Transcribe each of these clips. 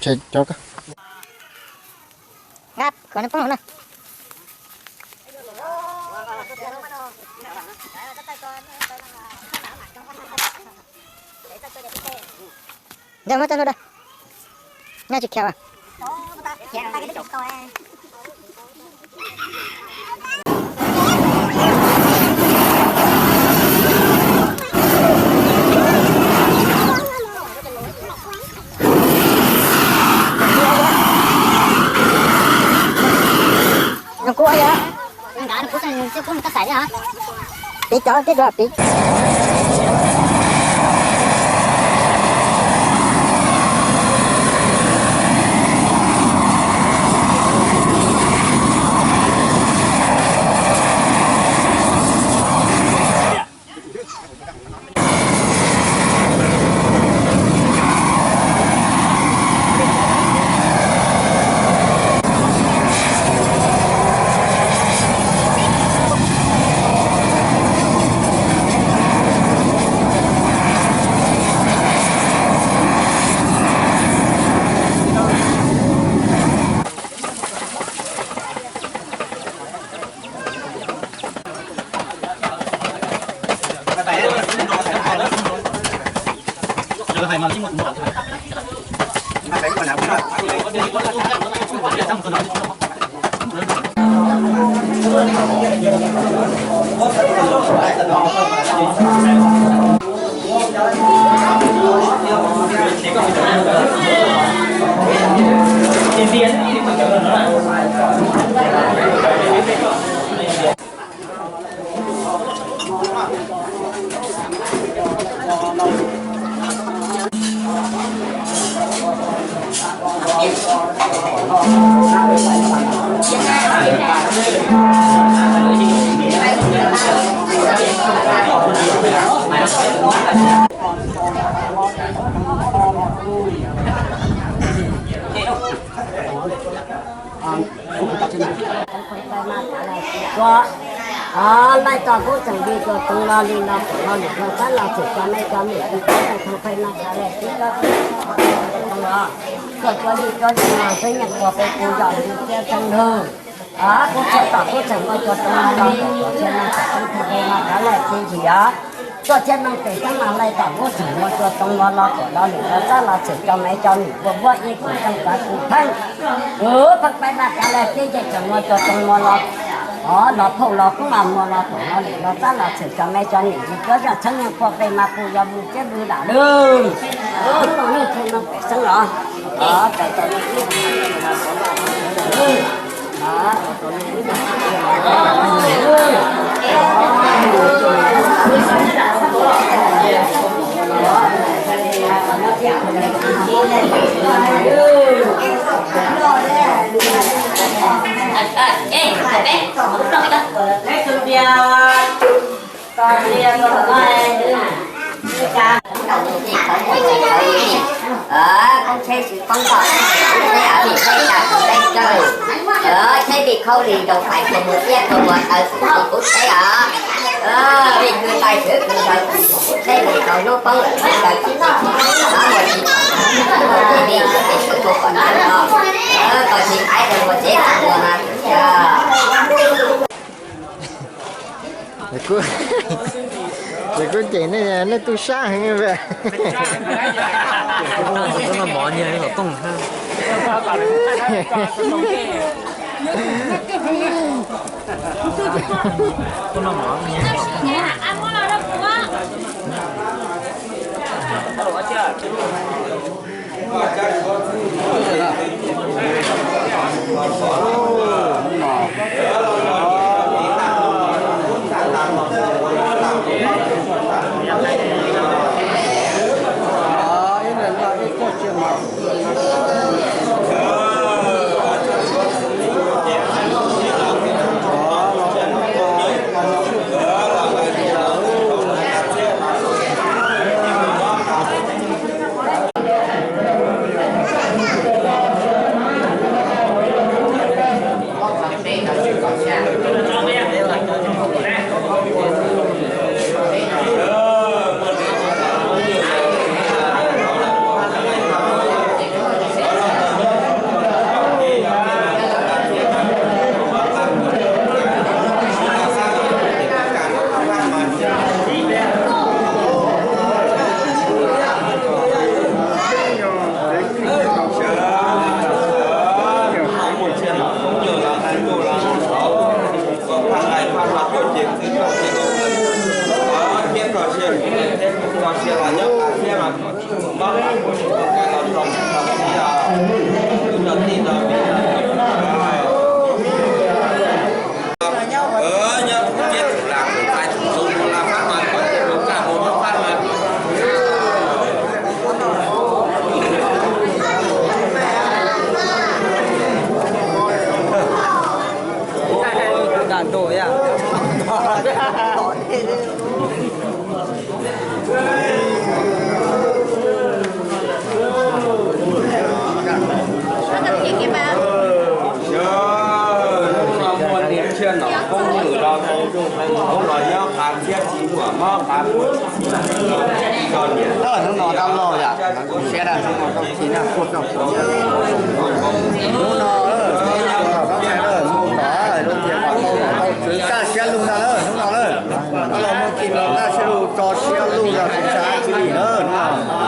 Tshem cov ko. Nqa kom nws poob hauv na. Ntawd muab txoj hlua da. Nyob tsis khiav as. Nws kuj yog nqa nws kuj xwb, nws kuj tab xaim thiab. Piv cov tib dua piv. Laij tos kuj tseem li cov toov lo li los kom lo lwm los tab los txhim cov me cov num tis cov tau thoo qhai no cov lawm tib cov tau los, txhua cov yim cov yim los xwb nyeem ua peb kuv zos li tiab tseeb lug. Kuj txhua tom kuj tseem muaj cov toov no los kom cov txhia no txhim tau thoo qhai no cov lawm tib yim os. Tuaj thiab neeg pem xeeb mas laij tom kuj tseem muaj cov toov no los kom lo lwm los tab los txhim cov me cov num ua vuab ib kuv tseem kav kuv pheej. Kuv pheej pab naj kav lawm tib yim tseem muaj cov toov no los, los phauj los kub mas muaj los kom lo lwm los tab los txhim cov me cov num yim cov zaj txheeb yeej pua pem mas kuj yog mus thiab mus dam lug. Kuv tau neeg thiab neeg pem xeeb los. Koob tsheb tsis poob toj, koob tsheb av vim tsheb tas tus teb tsawg, tsheb vim khaub lig nraus pais tsuas muag tiab tsuas muag taw tsis kub tsheb os. Vim kws tais swv kws nraus tsheb kws tau hnub poob lawm tsheb taw tsis tau, muag tsis tau, muag ces vim ces swv mus kom tau no, kom tsis aiv rau muag tsev tsis muag mas. Ces kuj cem nej, nej tub sab heev. Hnub no muaj niam thiab nom koob lwm los tau zoo heev, hnub no nyob qab thiab tsis muaj mob qab. Hnub no dab laug yom, siab dab hnub no tau khi naj puag tau puag. Hnub no, hnub no, hnub no, lub tias tau txwv kaj siab lug no na, hnub no na. Dab laug muaj khi no kaj siab lug tso siab lug los tsis tshab tsis li na, hnub no.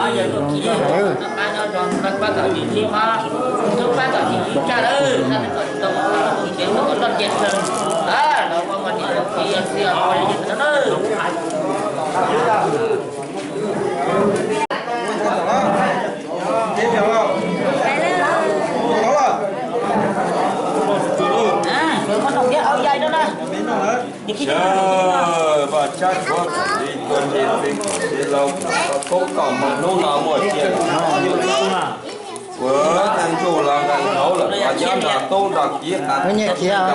Hnub no muaj sia ua tag ntuj los nqes hauv lawm, nyob nrog tub nrog kiv qab nyiaj khiav.